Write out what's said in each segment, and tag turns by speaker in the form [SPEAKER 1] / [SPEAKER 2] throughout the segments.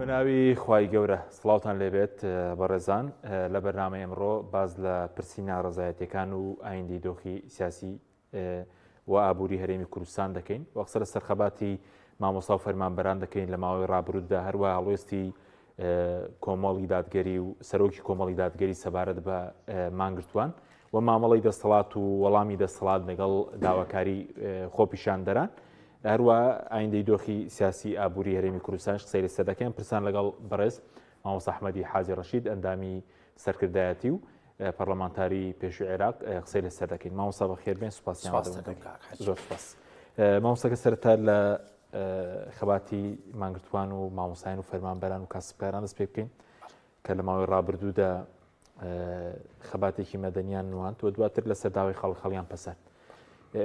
[SPEAKER 1] بەناوی خوای گەورە سڵاوتان لێبێت بەڕێزان لە بەرنامەی ئەمڕۆ باز لە پرسی ناڕەزایەتەکان و ئایندەی دۆخی سیاسی و ئابووری هەرێمی کوردستان دەکەین و قسە لەسەر خەباتی مامۆستا و فەرمانبەران دەکەین لە ماوەی ڕابروودا هەروە هەڵوێستی کۆمەڵی دادگەری و سەرۆکی کۆمەڵی دادگەری سەبارەت بە مانگرتووان و مامەڵی دەسەڵات و وەڵامی دەسەڵات لەگەڵ داواکاری خۆپیشاندەران هەروە ئایندەی دۆخی سیاسی ئابووری هەرێمی کوردستانش قسەی لەسەر دەکەین پرسان لەگەڵ بەڕێز مامۆستا ئەحمەدی حاجی ڕەشید ئەندامی سەرکردایەتی و پەرلەمانتاری پێشوی عێراق قسەی لەسەر دەکەین مامۆستا بەخێر بێن سوپاسیان زۆر سپاس مامۆستاکە سەرەتا لە خەباتی مانگرتوان و مامۆسایان و فەرمانبەران و کاسبکاران دەست پێ بکەین کە لە ماوەی ڕابردوودا خەباتێکی مەدەنیان نواند و دواتر لەسەر داوای خەڵک هەڵیان پەسەند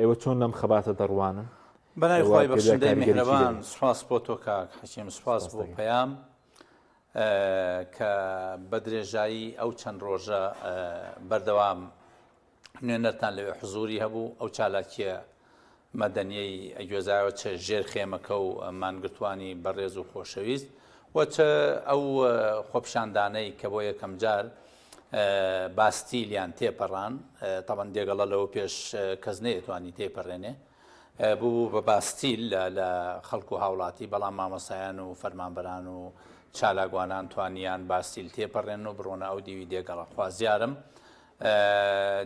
[SPEAKER 1] ئێوە چۆن لەم خەباتە دەڕوانن
[SPEAKER 2] بەنای خۆی بەخشندەی میهرەبان سپاس بۆ تۆ کاک حەکیم سپاس بۆ پەیام کە بە درێژایی ئەو چەند ڕۆژە بەردەوام نوێنەرتان لەوێ حزوری هەبوو ئەو چالاکیە مەدەنیەی ئەگوێزایەوە چ ژێر خێمەکە و مانگرتوانی بەڕێز و خۆشەویست و چ ئەو خۆپیشاندانەی کە بۆ یەکەم جار باستیلیان تێپەڕان تەبەن دێگەڵە لەوە پێش کەس نەیەتوانی تێپەڕێنێ ببوو بە باستیل لە خەڵک و هاوڵاتی، بەڵام مامۆستایان و فەرمانبەران و چالاکوانان توانیان باستیل تێپەڕێنن و بڕۆنە ئەو دیوی دێگەڵە. خوازیارم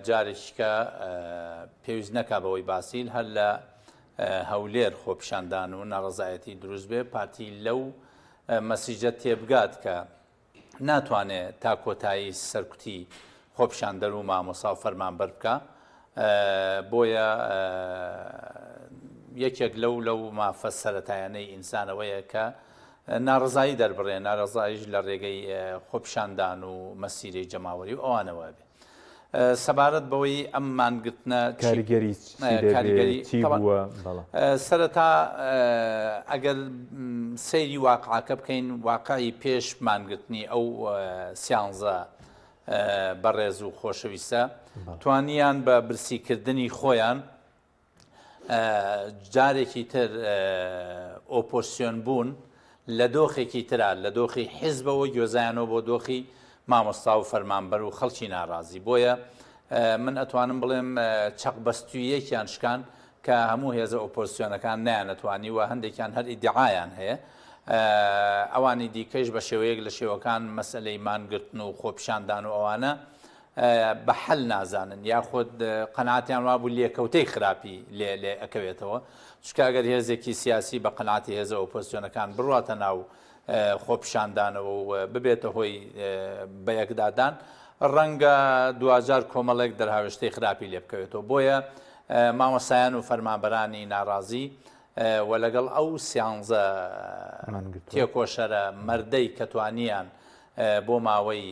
[SPEAKER 2] جارێکیکە پێویست نەکا بەوەی باستیل هەر لە هەولێر خۆپیشاندان و ناڕەزایەتی دروست بێ، پارتی لەو مەسیجە تێبگات کە ناتوانێ تا کۆتایی سەرکوتی خۆپیشاندەر و مامۆسا و فەرمانبەر بکا بۆیە یەکێک لەو لەو مافە سەتایانەی ئینسانەوەیە کە ناڕزایی دەربڕێ ناڕزایش لە ڕێگەی خۆپیشاندان و مەسیرەی جەماوەری و ئەوانەوە بێ. سەبارەت بەوەی ئەم مانگرتنە
[SPEAKER 1] کاریگەری کاریگەری چی بووە؟
[SPEAKER 2] سەرەتا ئەگەر سەیری واقعەکە بکەین واقعی پێش مانگرتنی ئەو سیانزە بەڕێز و خۆشەویستە توانیان بە برسیکردنی خۆیان جارێکی تر ئۆپۆسیۆن بوون لە دۆخێکی ترا لە دۆخی حیزبەوە گوێزایانەوە بۆ دۆخی مامۆستا و فەرمانبەر و خەڵکی ناڕازی بۆیە من ئەتوانم بڵێم چەق بەستویەکیان شکان کە هەموو هێزە ئۆپۆزیسیۆنەکان نەیانەتوانی و هەندێکیان هەر ئیدعایان هەیە ئەوانی دیکەش بە شێوەیەک لە شێوەکان مەسلەی مانگرتن و خۆپیشاندان و ئەوانە بە حەل نازانن یاخود قەناعەتیان وابوو لێکەوتەی خراپی لێ لێ ئەکەوێتەوە چونکە ئەگەر هێزێکی سیاسی بە قەناعەتی هێزە ئۆپۆزسیۆنەکان بڕواتە ناو خۆپیشاندانەوە و ببێتە هۆی بەیەکدادان ڕەنگە دواجار کۆمەڵێک دەرهاوێشتەی خراپی لێ بکەوێتەوە بۆیە مامۆستایان و فەرمانبەرانی ناڕازی و لەگەڵ ئەو سیانزە تێکۆشەرە مەردەی کە توانیان بۆ ماوەی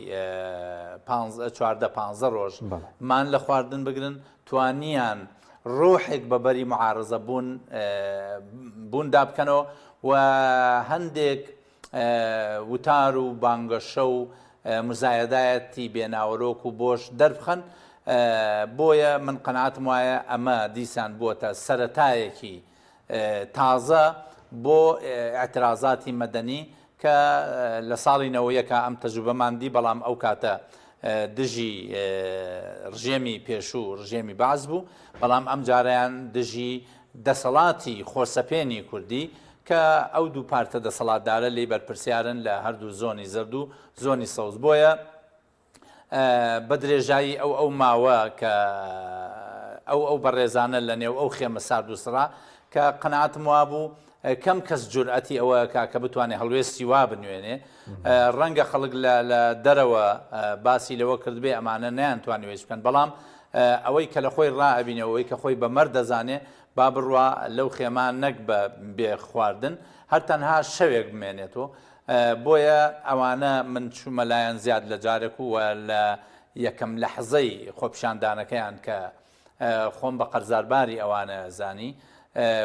[SPEAKER 2] 14 پانزە ڕۆژ مان لە خواردن بگرن توانیان ڕۆحێک بە بەری معارزە بوون بووندا بکەنەوە و هەندێک وتار و بانگەشە و مزایەدایەتی بێناوەرۆک و بۆش دەربخەن بۆیە من قەناعەتم وایە ئەمە دیسان بووەتە سەرەتایەکی تازە بۆ ئیعترازاتی مەدەنی کە لە ساڵی نەوەیەکا ئەم تەجروبەمان دی بەڵام ئەو کاتە دژی ڕژێمی پێشوو ڕژێمی بەعس بوو بەڵام ئەم جارەیان دژی دەسەڵاتی خۆسەپێنی کوردی کە ئەو دوو پارتە دەسەڵاتدارە لێی بەرپرسیارن لە هەردوو زۆنی زەرد و زۆنی سەوز بۆیە بە درێژایی ئەو ئەو ماوە کە ئەو ئەو بەڕێزانە لە نێو ئەو خێمە سارد و سڕا کە قەناعەتم وابوو کەم کەس جورئەتی ئەوە کا کە بتوانێ هەڵوێستی وا بنوێنێ ڕەنگە خەڵک لە لە دەرەوە باسی لەوە کردبێ ئەمانە نەیانتوانی وێچ بکەن بەڵام ئەوەی کە لە خۆی ڕائەبینێ ئەوەی کە خۆی بە مەرد دەزانێ با بڕوا لەو خێمە نەک بە بێ خواردن هەر تەنها شەوێک بمێنێتەوە بۆیە ئەوانە من چوومە لایان زیاد لە جارێک و لە یەکەم لەحزەی خۆپیشاندانەکەیان کە خۆم بە قەرزارباری ئەوانە زانی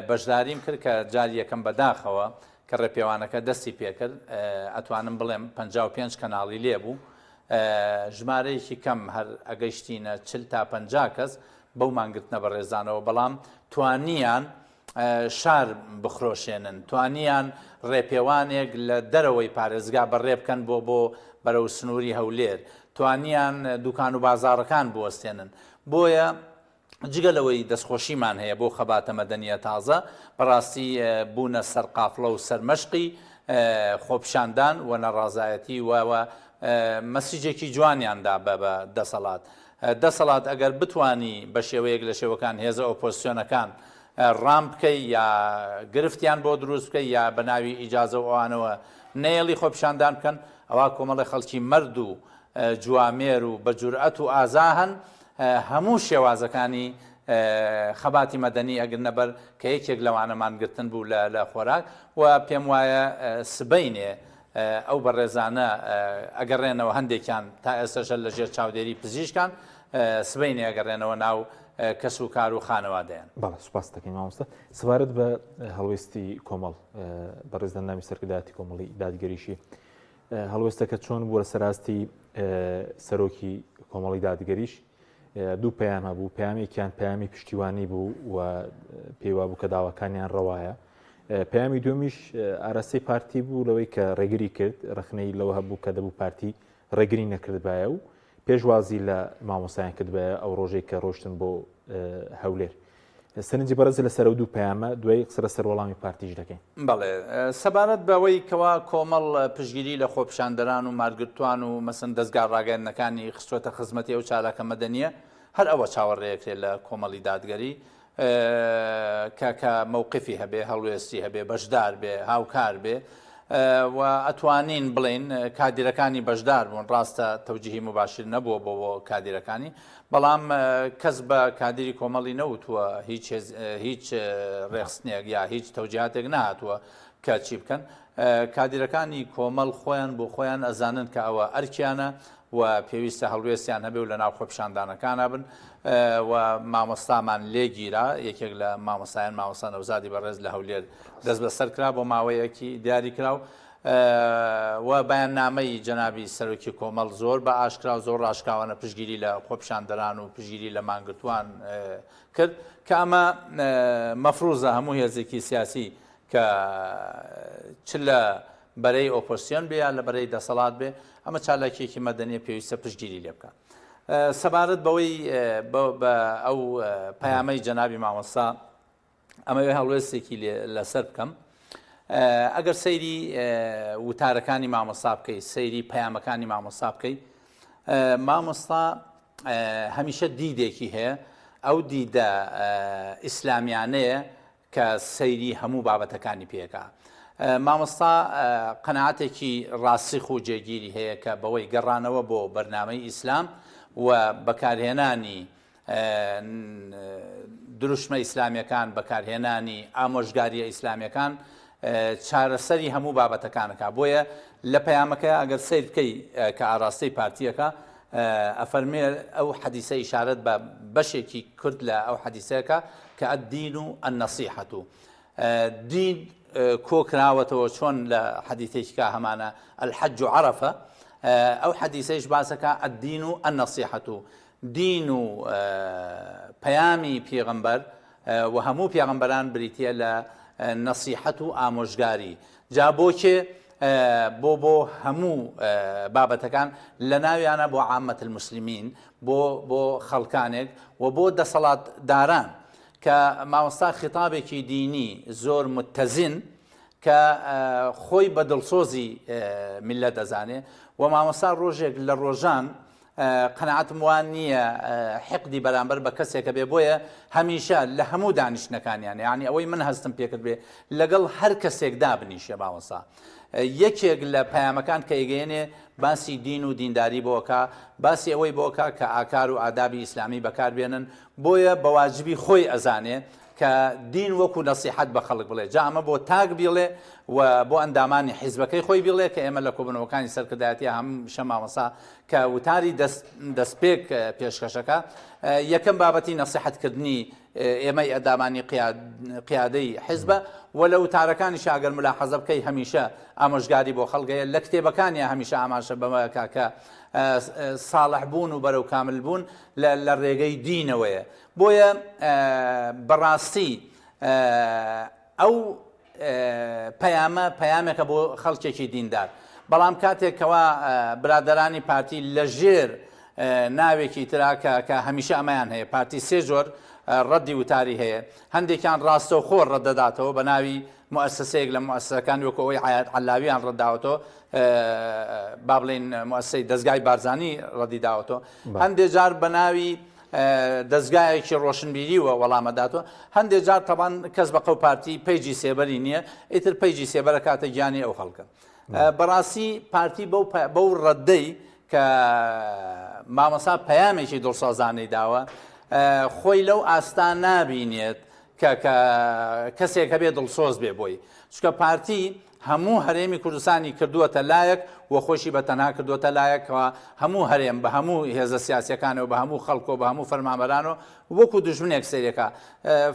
[SPEAKER 2] بەشداریم کرد کە جاری یەکەم بەداخەوە کە ڕێپێوانەکە دەستی پێکرد ئەتوانم بڵێم 55 کەناڵی لێبوو ژمارەیەکی کەم هەر ئەگەیشتینە 40 تا 50 کەس بەو مانگرتنە بەڕێزانەوە بەڵام توانیان. شار بخرۆشێنن، توانیان ڕێپێوانێک لە دەرەوەی پارێزگا بەڕێ بکەن بۆ بۆ بەرەو سنووری هەولێر، توانیان دوکان و بازاڕەکان بوەستێنن. بۆیە جگە لەوەی دەستخۆشیمان هەیە بۆ خەباتە مەدەنییە تازە، بەڕاستی بوونە سەرقافڵە و سەرمەشقی خۆپیشاندان و نەڕازایەتی و و مەسجێکی جوانیان دا بە بە دەسەڵات. دەسەڵات ئەگەر بتوانی بە شێوەیەک لە شێوەکان هێزە ئۆپۆزسیۆنەکان ڕام بکەی یا گرفتیان بۆ دروست بکەی یا بە ناوی ئیجازە و ئەوانەوە نەیەڵی خۆپیشاندان بکەن، ئەوا کۆمەڵی خەڵکی مەرد و جوامێر و بە جورئەت و ئازا هەن هەموو شێوازەکانی خەباتی مەدەنی ئەگرنە بەر کە یەکێک لەوانە مانگرتن بوو لە خۆراک و پێم وایە سبەینێ ئەو بەڕێزانە ئەگەڕێنەوە هەندێکیان تا ئێستەش هەر لەژێر چاودێری پزیشکان سبەینێ ئەگەڕێنەوە ناو کەس و کار و خانەوادەیان.
[SPEAKER 1] بەڵێ سوپاست دەکەین مامۆستا. سەبارەت بە هەڵوێستی کۆمەڵ بەڕێز ئەندامی سەرکردایەتی کۆمەڵی دادگەریشی هەڵوێستەکە چۆن بووە لەسەر ئاستی سەرۆکی کۆمەڵی دادگەریش دوو پەیام هەبوو پەیامێکیان پەیامی پشتیوانی بوو و پێیوا بوو کە داواکانیان ڕەوایە پەیامی دومیش ئاراستەی پارتی بوو لەوەی کە ڕێگری کرد ڕخنەی لەوە هەبوو کە دەبوو پارتی ڕێگری نەکردبایە و پێشوازی لە مامۆسایان کردبایە ئەو ڕۆژەی کە ڕۆشتن بۆ هەولێر سەرنجی بەڕێز لەسەر ئەو دوو پەیامە دوای قسە لەسەر وەڵامی پارتیش دەکەین.
[SPEAKER 2] بەڵێ سەبارەت بەوەی کەوا کۆمەڵ پشتگیری لە خۆپیشاندەران و مارگرتوان و مەسەن دەزگا ڕاگەیاندنەکانی خستووەتە خزمەتی ئەو چالاکە مەدەنییە هەر ئەوە چاوەڕێکرێ لە کۆمەڵی دادگەری کە کە مەوقفی هەبێ هەڵوێستی هەبێ بەشدار بێ هاوکار بێ و ئەتوانین بڵێین کادیرەکانی بەشدار بوون ڕاستە تەوجیهی موباشیر نەبووە بۆ بۆ کادیرەکانی بەڵام کەس بە کادیری کۆمەڵی نەوتووە هیچ هیچ ڕێخستنێک یا هیچ تەوجیهاتێک نەهاتووە کە چی بکەن کادیرەکانی کۆمەڵ خۆیان بۆ خۆیان ئەزانن کە ئەوە ئەرکیانە و پێویستە هەڵوێستیان هەبێ و لە ناو خۆپیشاندانەکانا بن و مامۆستامان لێگیرا یەکێک لە مامۆستایان مامۆستا نەوزادی بەڕێز لە هەولێر دەست بەسەر کرا بۆ ماوەیەکی دیاری کراو و بەیاننامەی جەنابی سەرۆکی کۆمەڵ زۆر بە ئاشکرا و زۆر ڕاشکاوانە پشتگیری لە خۆپیشاندەران و پشتگیری لە مانگرتووان کرد کە ئەمە مەفروزە هەموو هێزێکی سیاسی کە چ لە بەرەی ئۆپۆسیۆن بێ یا لە بەرەی دەسەڵات بێ ئەمە چالاکیەکی مەدەنیە پێویستە پشتگیری لێ بکە سەبارەت بەوەی بە ئەو پەیامەی جەنابی مامۆستا ئەمەوێ هەڵوێستێکی لەسەر بکەم ئەگەر سەیری وتارەکانی مامۆستا بکەی سەیری پەیامەکانی مامۆستا بکەی مامۆستا هەمیشە دیدێکی هەیە ئەو دیدە ئیسلامیانەیە کە سەیری هەموو بابەتەکانی پێکا مامۆستا قەناعەتێکی ڕاسیخ و جێگیری هەیە کە بەوەی گەڕانەوە بۆ بەرنامەی ئیسلام و بەکارهێنانی دروشمە ئیسلامیەکان، بەکارهێنانی ئامۆژگاریە ئیسلامیەکان چارەسەری هەموو بابەتەکانەکە بۆیە لە پەیامەکە ئەگەر سەیر بکەی کە ئاراستەی پارتیەکە ئەفەرمێ ئەو حەدیسە ئیشارەت بە بەشێکی کورد لە ئەو حەدیسەکە کە الدین و النصیحة دین کۆکراوەتەوە چۆن لە حەدیثێکا هەمانە الحج عرفە ئەو حەدیسەیش باسەکە الدین و النصیحة دین و پەیامی پێغەمبەر و هەموو پێغەمبەران بریتیە لە نەسیحەت و ئامۆژگاری جا بۆ کێ بۆ بۆ هەموو بابەتەکان لە ناویانە بۆ عامەت المسلمین بۆ بۆ خەڵکانێک و بۆ دەسەڵاتداران کە مامۆستا خیتابێکی دینی زۆر متەزن کە خۆی بە دڵسۆزی میللەت دەزانێ و مامۆستا ڕۆژێک لە ڕۆژان قەناعەتم وا نییە حقدی بەرامبەر بە کەسێکە بێ بۆیە هەمیشە لە هەموو دانیشتنەکانیان یعنی ئەوەی من هەستم پێکرد بێ لەگەڵ هەر کەسێک دابنیشێ مامۆستا یەکێک لە پەیامەکان کە ئەیگەیەنێ باسی دین و دینداری بۆکا باسی ئەوەی بۆکا کە ئاکار و ئادابی ئیسلامی بەکاربێنن بۆیە بە واجبی خۆی ئەزانێ کە دین وەکو نەسیحەت بە خەڵک بڵێ جا ئەمە بۆ تاک بیڵێ و بۆ ئەندامانی حیزبەکەی خۆی بیڵێ کە ئێمە لە کۆبوونەوەکانی سەرکردایەتی هەمیشە مامۆستا کە وتاری دەستپێک پێشکەشەکە یەکەم بابەتی نەسیحەتکردنی ئێمەی ئەندامانی قیادەی حیزبە و لە وتارەکانیشا ئەگەر ملاحەزە بکەی هەمیشە ئامۆژگاری بۆخەڵک هەیە لە کتێبەکانیا هەمیشە ئاماژە بەمە کە ساڵح بوون و بەرەو کامل بوون لە ڕێگەی دینەوەیە بۆیە بەڕاستی. ئەو پەیامە پەیامێکە بۆ خەڵکێکی دیندار بەڵام کاتێک کەوا برادەرانی پارتی لە ژێر ناوێکی ترا کە کە هەمیشە ئەمەیان هەیە پارتی سێ جۆر ڕەدی وتاری هەیە هەندێکیان ڕاستەوخۆ ڕەدەداتەوە بە ناوی موئەسەسەیەک لە موئەسەسەکان وەکو ئەوەی عەیاد عەلاویان ڕەتداوەتەوە با بڵێین موئەسەسەی دەزگای بارزانی ڕەدی داوەتەوە هەندێ جار بە ناوی دەزگایەکی ڕۆشنبیریوە وەڵامەداتەوە هەندێ جار تەبان کەس بە قەو پارتی page ی سێبەری نییە ئیتر page ی سێبەرە کاتە گیانی ئەو خەڵکە بەڕاستی پارتی بەو بەو ڕەدەی کە مامۆسا پەیامێکی دڵسۆزانەی داوە خۆی لەو ئاستا نابینێت کە کە کەسێک هەبێ دڵسۆز بێ بۆی چونکە پارتی هەموو هەرێمی کوردستانی کردووەتە لایەک و خۆشی بە تەنها کردووەتە لایەک کەوا هەموو هەرێم بە هەموو هێزە سیاسیەکانەوە بە هەموو خەڵکەوە بە هەموو فەرمانبەرانەوە وەکو دوژمنێک سەیرەکە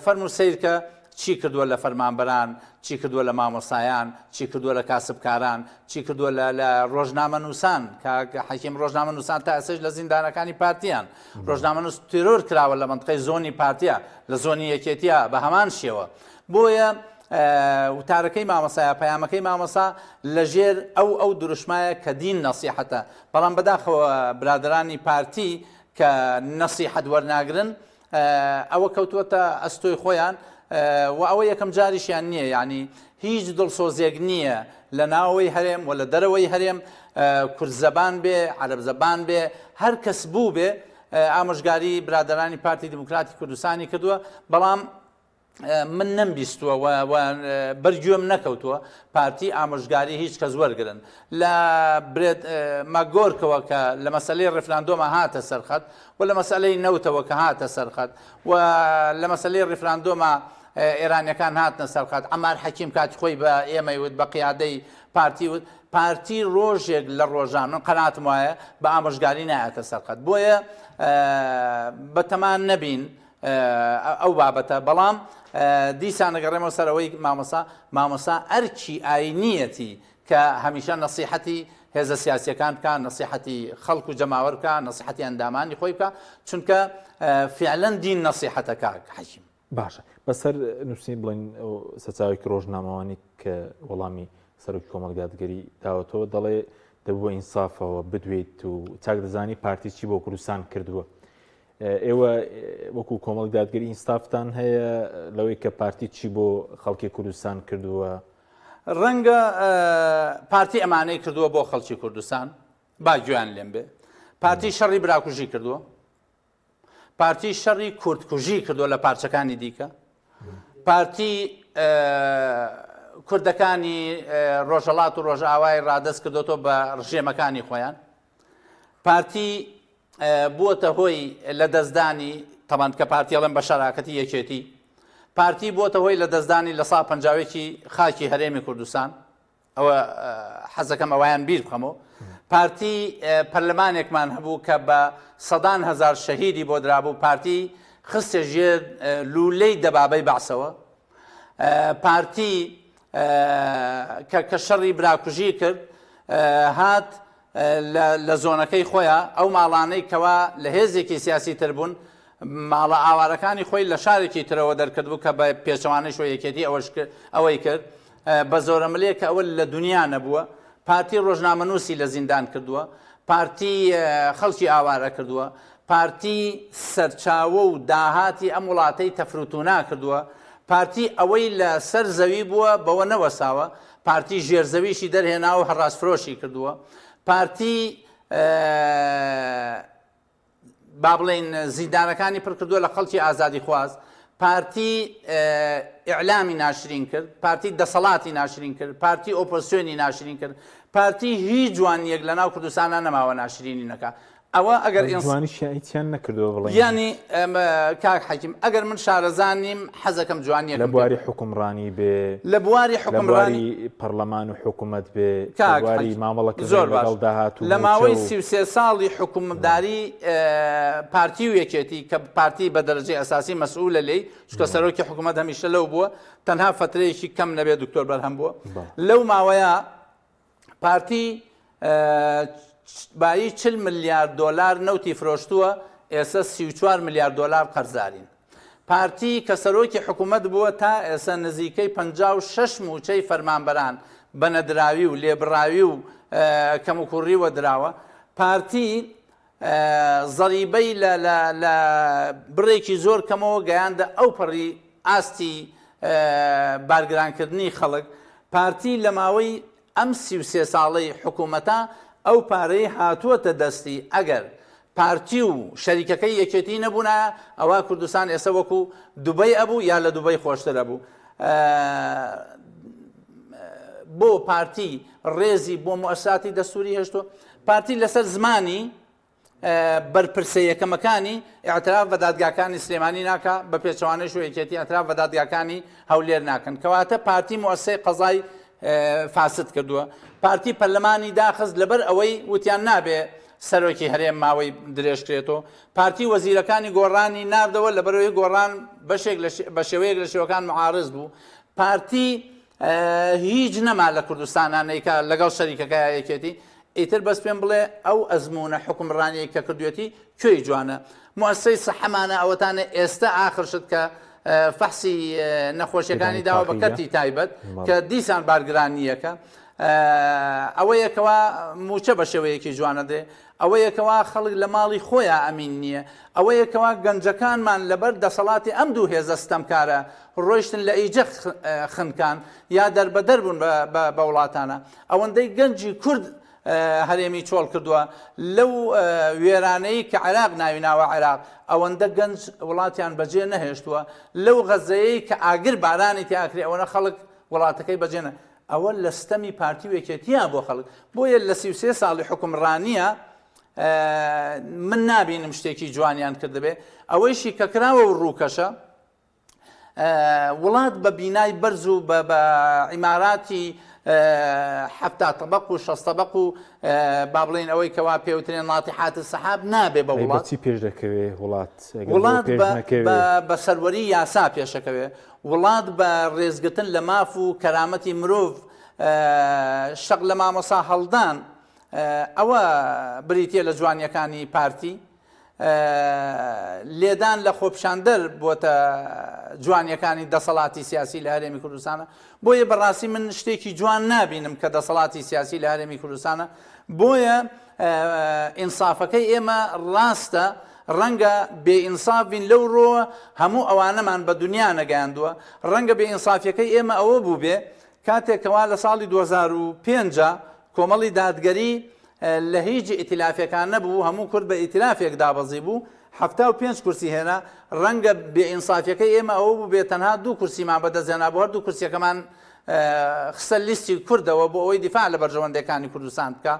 [SPEAKER 2] فەرموو سەیرکە چی کردووە لە فەرمانبەران چی کردووە لە مامۆستایان چی کردووە لە کاسبکاران چی کردووە لە لە ڕۆژنامەنووسان کاک حەکیم ڕۆژنامەنووسان تا ئێستاش لە زیندانەکانی پارتیان ڕۆژنامەنووس تێرۆر کراوە لە مەنتقەی زۆنی پارتیا لە زۆنی یەکێتیا بە هەمان شێوە بۆیە وتارەکەی مامۆسایە پەیامەکەی مامۆسا لەژێر ئەو ئەو دروشمایە کە دین نەسیحەتە بەڵام بەداخەوە برادرانی پارتی کە نەسیحەت وەرناگرن ئەوە کەوتووەتە ئەستۆی خۆیان و ئەوە یەکەم جاریشیان نییە یعنی هیچ دڵسۆزێک نییە لە ناوەوەی هەرێم و لە دەرەوەی هەرێم کورد زەبان بێ عەرەب زەبان بێ هەر کەس بوو بێ ئامۆژگاری برادەرانی پارتی دیموکراتی کوردستانی کردووە بەڵام من نەمبیستووە و بەر گوێم نەکەوتووە پارتی ئامۆژگاری هیچ کەس وەرگن لە برێت ماگۆرکەوە کە لە مەسلەی ڕفراندۆمە هاتە سەرخەت و لە مەسلەی نەوتەوە کە هاتە سەرخەت و لە مەسلەی ڕفراندۆمە ئێرانیەکان هاتنە سەرخەت عەمار حەکیم کاتی خۆی بە ئێمەی وت بە قیادەی پارتی وت پارتی ڕۆژێک لە ڕۆژان من قەناتم وایە بە ئامۆژگاری نایەتە سەرخەت بۆیە بەتەمان نەبین ئەو بابەتە بەڵام دیسان دەگەڕێمەوە سەر ئەوەی مامۆسا مامۆسا ئەرکی ئاینیەتی کە هەمیشە نەسیحەتی هێزە سیاسیەکان بکە نەسیحەتی خەڵک و جەماوەر بکە نەسیحەتی ئەندامانی خۆی بکە چونکە فعلەن دین نەسیحەتە کاک حەکیم.
[SPEAKER 1] باشە بەسەر نووسین بڵێن سەرچاوێکی ڕۆژنامەوانی کە وەڵامی سەرۆکی کۆمەڵی دادگەری داوەتەوە دەڵێ دەبوو بە ئینسافەوە بدوێیت و چاک دەزانی پارتی چی بۆ کوردستان کردووە ئێوە وەکو کۆمەڵی دادگەری ئینسافتان هەیە لەوەی کە پارتی چی بۆ خەڵکی کوردستان کردووە؟
[SPEAKER 2] ڕەنگە پارتی ئەمانەی کردووە بۆ خەڵکی کوردستان با گوێیان لێم بێ پارتی شەڕی براکوژی کردووە پارتی شەڕی کوردکوژی کردووە لە پارچەکانی دیکە پارتی کوردەکانی ڕۆژەڵات و ڕۆژئاوای ڕادەست کردوەوە بە ڕژێمەکانی خۆیان پارتی بووەتە هۆی لە دەستدانی تەبان کە پارتی ئەڵێم بە شەراکەتی یەکێتی پارتی بووەتە هۆی لە دەستدانی لە سا پەنجاوێکی خاکی هەرێمی کوردستان ئەوە حەزەکەم ئەویان بیر بخەمەوە پارتی پەرلەمانێکمان هەبوو کە بە سەدان هزار شەهیدی بۆ درابوو پارتی خستە ژێر لولەی دەبابەی بەعسەوە پارتی کە کە شەڕی براکوژی کرد هات لە زۆنەکەی خۆیان ئەو ماڵانەی کەوا لە هێزێکی سیاسی تر بوون ماڵە ئاوارەکانی خۆی لە شارێکی ترەوە دەرکردبوو کە بە پێچەوانەی شۆ یەکێتی ئەوەش ئەوەی کرد بە زۆرەملێ کە ئەوە لە دنیا نەبووە پارتی ڕۆژنامەنووسی لە زیندان کردووە پارتی خەڵکی ئاوارە کردووە پارتی سەرچاوە و داهاتی ئەم وڵاتەی تەفروتونا کردووە پارتی ئەوەی لە سەر زەوی بووە بەوە نەوەساوە پارتی ژێرزەویشی دەرهێناوە و هەڕاجفرۆشی کردووە پارتی با بڵێین زیندانەکانی پڕ کردووە لە خەڵکی ئازادیخواز، پارتی ئیعلامی ناشرین کرد، پارتی دەسەڵاتی ناشرین کرد، پارتی ئۆپۆزسیۆنی ناشرین کرد، پارتی هیچ جوانییەک لەناو کوردستانا نەماوە ناشرینی نەکا. ئەوە ئەگەر
[SPEAKER 1] ئینس جوانی شیعیچیان نەکردووە بڵێین
[SPEAKER 2] یانی کاک حەکیم ئەگەر من شارەزا نیم حەزەکەم جوانییەکم
[SPEAKER 1] لە بواری حوکمڕانی بێ
[SPEAKER 2] لە بواری
[SPEAKER 1] لە
[SPEAKER 2] حوکمڕانی
[SPEAKER 1] بواری پەڕلەمان و حکوومەت بێ لە
[SPEAKER 2] کاک
[SPEAKER 1] بواری
[SPEAKER 2] حەکیم
[SPEAKER 1] مامەڵەکردن
[SPEAKER 2] زۆر باش
[SPEAKER 1] لەگەڵ داهات و
[SPEAKER 2] لە
[SPEAKER 1] مووچە
[SPEAKER 2] ماوەی
[SPEAKER 1] و
[SPEAKER 2] 33 ساڵی حکومداری پارتی و یەکێتی کە پارتی بە دەرەجەی ئەساسی مەسئولە لێی چونکە سەرۆکی حکوومەت هەمیشە لەو بووە تەنها فەترەیەکی کەم نەبێت دکتۆر بەرهەم بووە
[SPEAKER 1] بەڵێ.
[SPEAKER 2] لەو ماوەیە پارتی بایی 40 ملیار دۆلار نەوتی فرۆشتووە ئێستا 34 ملیار دۆلار قەرزارین. پارتی کە سەرۆکی حکومەت بووە تا ئێستا نزیکەی 56 مووچەی فەرمانبەران بە نەدراوی و لێبڕاوی و کەموکوڕیوە دراوە. پارتی زەریبەی لە لە لە بڕێکی زۆر کەمەوە گەیاندە ئەو پەڕی ئاستی بارگرانکردنی خەڵک. پارتی لە ماوەی ئەم 33 ساڵەی حکوومەتە ئەو پارەی هاتووەتە دەستی ئەگەر پارتی و شەریکەکەی یەکێتی نەبوونایە ئەوا کوردستان ئێستا وەکو دوبەی ئەبوو یا لە دوبەی خۆشتر ئەبوو. بۆ پارتی ڕێزی بۆ موئەسساتی دەستوری هێشتووە؟ پارتی لەسەر زمانی بەرپرسە یەکەمەکانی ئیعتراف بە دادگاکانی سلێمانی ناکا، بە پێچەوانەیش و یەکێتی ئیعتراف بە دادگاکانی هەولێر ناکەن. کەواتە پارتی موئەسسەی قەزای فاسد کردووە. پارتی پەرلەمانی داخست لەبەر ئەوەی وتیان نابێ سەرۆکی هەرێم ماوەی درێژکرێتەوە. پارتی وەزیرەکانی گۆڕانی ناردەوە لەبەرئەوەی گۆڕان بەشێک بە شێوەیەک لە شێوەکان معارز بوو. پارتی هیچ نەما لە کوردستانا نەیکا لەگەڵ شەریکەکەیا یەکێتی، ئیتر بەس پێم بڵێ ئەو ئەزموونە حوکمڕانیەی کە کردوێتی کوێی جوانە؟ موئەسسەی سەحەمانە ئەوەتانە ئێستە ئاخر شت کە فەحسی نەخۆشیەکانی داوە بە کەرتی تایبەت کە دیسان بارگرانیەکە ئەوەیە کەوا موچە بە شێوەیەکی جوانە دێ ئەوەیە کەوا خەڵک لە ماڵی خۆیا ئەمین نییە، ئەوەیە کەوا گەنجەکانمان لەبەر دەسەڵاتی ئەم دوو هێزە ستەمکارە ڕۆیشتن لە ئیجە خنکان یا دەربەدەر بوون بە وڵاتانە. ئەوەندەی گەنجی کورد هەرێمی چۆڵ کردووە لەو وێرانەی کە عێراق ناوی ناوە عێراق، ئەوەندە گەنج وڵاتیان بەجێ نەهێشتووە. لەو غەززەیەی کە ئاگر بارانی تیا ئەکرێ ئەوەنە خەڵک وڵاتەکەی بەجێ نە ئەوە لە ستەمی پارتی و یەکێتیە بۆ خەڵک بۆیە لە 33 ساڵی حوکمڕانیە من نابینم شتێکی جوانیان کردبێ ئەوەیشی کە کراوە و ڕووکەشە وڵات بە بینای بەرز و بە عیماراتی حەفتا تەبق و شەست تەبق و با بڵێین ئەوەی کەوا پێوترێن ناتیحات سەحاب نابێ بە وڵات
[SPEAKER 1] چی پێش دەکەوێ وڵات
[SPEAKER 2] وڵات بە سەروەری یاسا پێشەکەوێ وڵات بە ڕێزگرتن لە ماف و کەرامەتی مرۆڤ، شەق لە مامۆسا هەڵدان، ئەوە بریتیە لە جوانیەکانی پارتی. لێدان لە خۆپیشاندەر بۆتە جوانیەکانی دەسەڵاتی سیاسی لە هەرێمی کوردستانە. بۆیە بەڕاستی من شتێکی جوان نابینم کە دەسەڵاتی سیاسی لە هەرێمی کوردستانە. بۆیە ئینسافەکەی ئێمە ڕاستە، ڕەنگە بێ ئینساف بین لەو ڕۆوە هەموو ئەوانەمان بە دونیا نەگەیاندووە، ڕەنگە بێ ئینسافیەکەی ئێمە ئەوە بووبێ کاتێک کەوا لە ساڵی 2005 کۆمەڵی دادگەری لە هیچ ئیتلافێکا نەبوو هەموو کورد بە ئیتلافێک دابەزی بوو 75 کورسی هێنا، ڕەنگە بێ ئینسافیەکەی ئێمە ئەوە بووبێ تەنها دوو کورسیمان بەدەست هێنابوو هەردوو کورسیەکەمان خستە لیستی کوردەوە بۆ ئەوەی دیفاع لە بەرژەوەندیەکانی کوردستان بکا.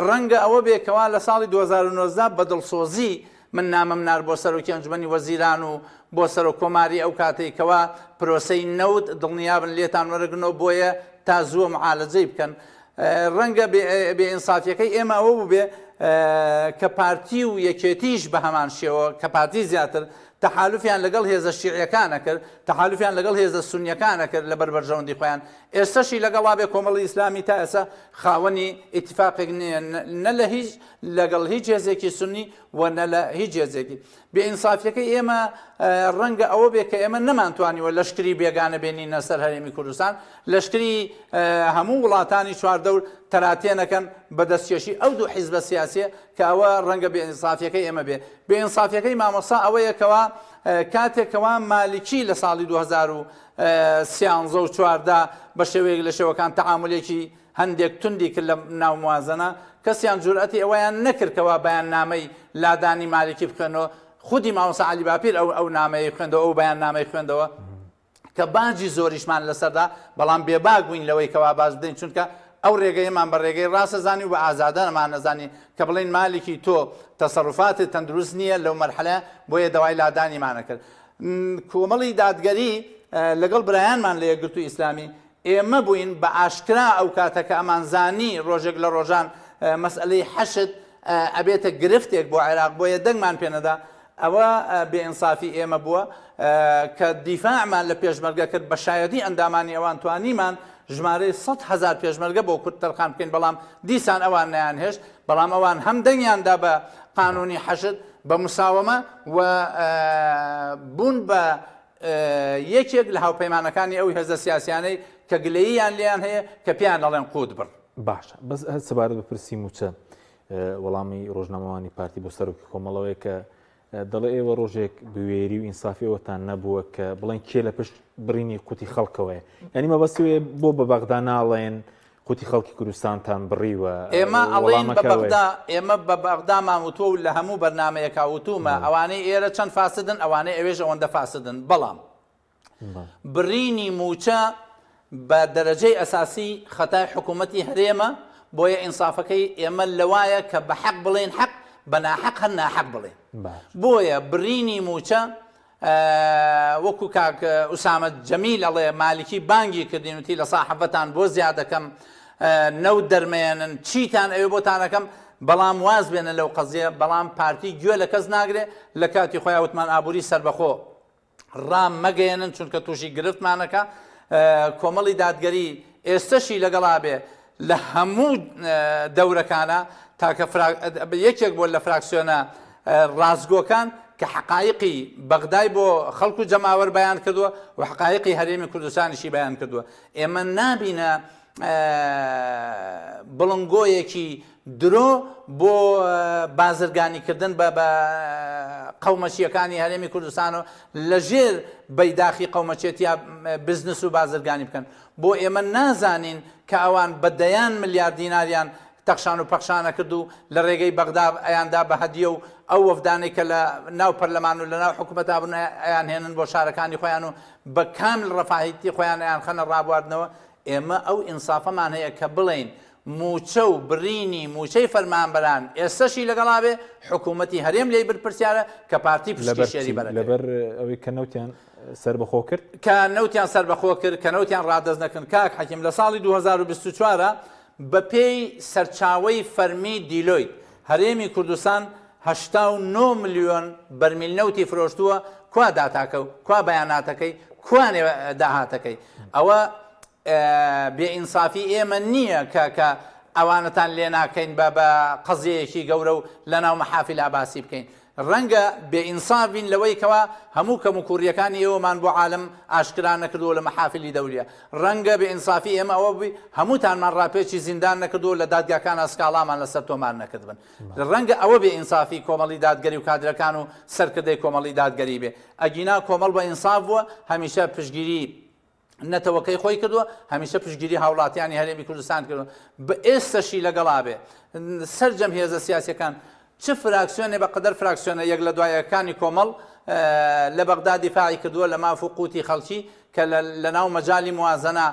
[SPEAKER 2] ڕەنگە ئەوە بێ کەوا لە ساڵی 2019 بە دڵسۆزی من نامەم نارد بۆ سەرۆکی ئەنجومەنی وەزیران و بۆ سەرۆک کۆماری ئەو کاتەی کەوا پرۆسەی نەوت دڵنیابن لێتان وەرەگرنەوە بۆیە تا زووە معالەجەی بکەن. ڕەنگە بێ ئینسافیەکەی ئێمە ئەوە بووبێ کە پارتی و یەکێتیش بە هەمان شێوە کە پارتی زیاتر تەحالوفیان لەگەڵ هێزە شیعیەکان ئەکرد، تەحالوفیان لەگەڵ هێزە سونیەکان ئەکرد لەبەر بەرژەوەندی خۆیان، ئێستەشی لەگەڵا بێ کۆمەڵی ئیسلامی تا ئێستا خاوەنی ئیتیفاقێک نیە نە لە هیچ لەگەڵ هیچ هێزێکی سونی و نە لە هیچ هێزێکی. بێ ئینسافیەکەی ئێمە ڕەنگە ئەوە بێ کە ئێمە نەمانتوانیوە لەشکری بێگانە بێنینە سەر هەرێمی کوردستان، لەشکری هەموو وڵاتانی چواردەور تەراتێنەکەن بە دەستکێشی ئەو دوو حیزبە سیاسیە کە ئەوە ڕەنگە بێ ئینسافیەکەی ئێمە بێ. بێ ئینسافیەکەی مامۆستا ئەوەیە کەوا کاتێک کەوا مالکی لە ساڵی 2013 و 14 بە شێوەیەک لە شێوەکان تەعامولێکی هەندێک توندی کرد لە ناو موازنە، کەسیان جورئەتی ئەوەیان نەکرد کەوا بەیاننامەی لادانی مالکی بخوێنەوە، خودی مامۆستا عەلی باپیر ئەو ئەو نامەیەی خوێندەوە، ئەو بەیاننامەی خوێندەوە کە باجی زۆریشمان لەسەردا، بەڵام بێباک بووین لەوەی کەوا باج بدەین، چونکە ئەو ڕێگەیەمان بە ڕێگەی ڕاست زانی و بە ئازادانەمان نەزانی کە بڵێین مالکی تۆ تەسەروفاتت تەندروست نییە لەو مەرحەلە، بۆیە داوای لادانیمان ئەکرد. کۆمەڵی دادگەری لەگەڵ برایانمان لە یەکگرتووی ئیسلامی ئێمە بووین بە ئاشکرا ئەو کاتە کە ئەمان زانی ڕۆژێک لە ڕۆژان مەسئەلەی حەشد ئەبێتە گرفتێک بۆ عێراق بۆیە دەنگمان پێ نەدا ئەوە بێ ئینسافی ئێمە بووە کە دیفاعمان لە پێشمەرگە کرد بە شایەدی ئەندامانی ئەوان توانیمان ژمارەی 100 هەزار پێشمەرگە بۆ کورد تەرخان بکەین بەڵام دیسان ئەوان نەیانهێشت بەڵام ئەوان هەم دەنگیان دا بە قانونی حەشد بە مساوەمە و بوون بە. یەکێک لە هاوپەیمانەکانی ئەو هێزە سیاسیانەی کە گلەییان لێیان هەیە کە پێیان ئەڵێن قوت بڕ.
[SPEAKER 1] باشە بەس هەر سەبارەت بە پرسی مووچە وەڵامی ڕۆژنامەوانی پارتی بۆ سەرۆکی کۆمەڵەوەیە کە دەڵێ ئێوە ڕۆژێک بوێری و ئینسافی ئەوەتان نەبووە کە بڵێن کێ لە پشت بڕینی قوتی خەڵکەوەیە یعنی مەبەستی بۆ بە بەغدا ناڵێن قوتی خەڵکی کوردستانتان بڕیوە
[SPEAKER 2] ئێمە ئەڵێین بە بەغدا ئێمە بە بەغدامان وتووە و لە هەموو بەرنامەیەکا وتوومە ئەوانەی ئێرە چەند فاسدن ئەوانەی ئەوێش ئەوەندە فاسدن بەڵام بڕینی مووچە بە دەرەجەی ئەساسی خەتای حکوومەتی هەرێمە بۆیە ئینسافەکەی ئێمە لەوایە کە بە حەق بڵێن حەق بە ناحەق هەر ناحەق بڵێن بۆیە بڕینی مووچە وەکو کاک ئوسامە جەمیل ئەڵێ مالکی بانگی کردین وتی لە ساحەڤەتان بۆ زیادەکەم نەوت دەرمەیەنن چیتان ئەوێ بۆتان ئەکەم بەڵام واز بێنە لەو قەزیە بەڵام پارتی گوێ لە کەس ناگرێ لە کاتی خۆیان وتمان ئابووری سەربەخۆ ڕام مەگەیەنن چونکە تووشی گرفتمانەکە کۆمەڵی دادگەری ئێستەشی لەگەڵا بێ لە هەموو دەورەکانا تاکە یەکێک بووە لە فراکسیۆنە ڕاستگۆکان کە حەقایقی بەغدای بۆ خەڵک و جەماوەر بەیان کردووە و حەقایقی هەرێمی کوردستانیشی بەیان کردووە ئێمە نابینە بڵنگۆیەکی درۆ بۆ بازرگانیکردن بە بە قەومەچییەکانی هەرێمی کوردستان و لەژێر بەیداخی قەومەچێتیا بزنس و بازرگانی بکەن بۆ ئێمە نازانین کە ئەوان بە دەیان ملیار دیناریان تەخشان و پەخشان ئەکرد و لە ڕێگەی بەغدا ئەیاندا بە هەدیە و ئەو وەفدانەی کە لە ناو پەرلەمان و لە ناو حکومەتا بوون ئەیانهێنن بۆ شارەکانی خۆیان و بە کامل ڕەفاهیتی خۆیان ئەیانخەنە ڕابواردنەوە ئێمە ئەو ئینسافەمان هەیە کە بڵێین مووچە و بڕینی مووچەی فەرمانبەران ئێستەشی لەگەڵا بێ حکوومەتی هەرێم لێی برپرسیارە کە پارتی پشکی شێری بەرەکەوێ.
[SPEAKER 1] لەبەر ئەوەی کە نەوتیان سەربەخۆ کرد؟
[SPEAKER 2] کە نەوتیان سەربەخۆ کرد، کە نەوتیان ڕادەست نەکرد، کاک حەکیم لە ساڵی 2024 بە پێی سەرچاوەی فەرمی دیلۆیت، هەرێمی کوردستان 89 ملیۆن بەرمیل نەوتی فرۆشتووە، کوا داتاکە و کوا بەیاناتەکەی، کوانێ داهاتەکەی؟ ئەوە بێ ئینسافی ئێمە نییە کە کە ئەوانەتان لێ ناکەین بە بە قەزیەیەکی گەورە و لەناو مەحافیلا باسی بکەین. ڕەنگە بێ ئینساف بین لەوەی کەوا هەموو کەموکوڕییەکانی ئێوەمان بۆ عالەم ئاشکرا نەکردووە لە مەحافلی دەولیە. ڕەنگە بێ ئینسافی ئێمە ئەوە بووی هەمووتانمان ڕاپێچی زیندان نەکردووە و لە دادگاکانا سکاڵامان لەسەر تۆمار نەکردبن. ڕەنگە ئەوە بێ ئینسافی کۆمەڵی دادگەری و کادرەکان و سەرکردەی کۆمەڵی دادگەری بێ. ئەگینا کۆمەڵ بە ئینساف بووە هەمیشە پشتگیری نەتەوەکەی خۆی کردووە هەمیشە پشتگیری هاوڵاتیانی هەرێمی کوردستان کردووە بە ئێستەشی لەگەڵا بێ سەرجەم هێزە سیاسەکان چ فراکسیۆنێ بە قەدەر فراکسیۆنە یەک لە دوایەکانی کۆمەڵ لە بەغدا دیفاعی کردووە لە ماف و قوتی خەڵکی کە لە ناو مەجالی موازنە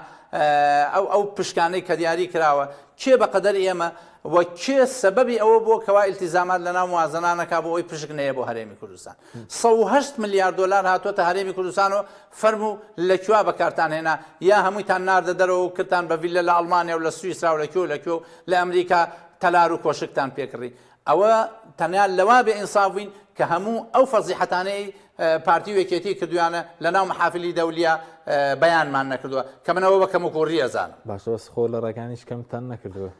[SPEAKER 2] ئەو ئەو پشکانەی کە دیاری کراوە کێ بە قەدەر ئێمە و کێ سەبەبی ئەوە بووە کەوا ئیلتیزامات لە ناو موازنە نەکا بۆ ئەوەی پشک نەیە بۆ هەرێمی کوردستان 108 ملیار دۆلار هاتووەتە هەرێمی کوردستان و فەرموو لە کوێ بەکارتان هێنا یا هەموویتان ناردە دەرەوە و کردتان بە ڤیلە لە ئەڵمانیا و لە سویسرا و لە کوێ و لە کوێ و لە ئەمریکا تەلار و کۆشکتان پێکڕی ئەوە تەنیا لەوا بێ ئینساف بووین کە هەموو ئەو فەزیحەتانەی پارتی و یەکێتی کردویانە لە ناو مەحافلی دەولیا بەیانمان نەکردووە کە من ئەوە بە کەموکوڕی ئەزانم.
[SPEAKER 1] باشە بەس خۆ لە ڕێکانیش کەمتان نەکردووە.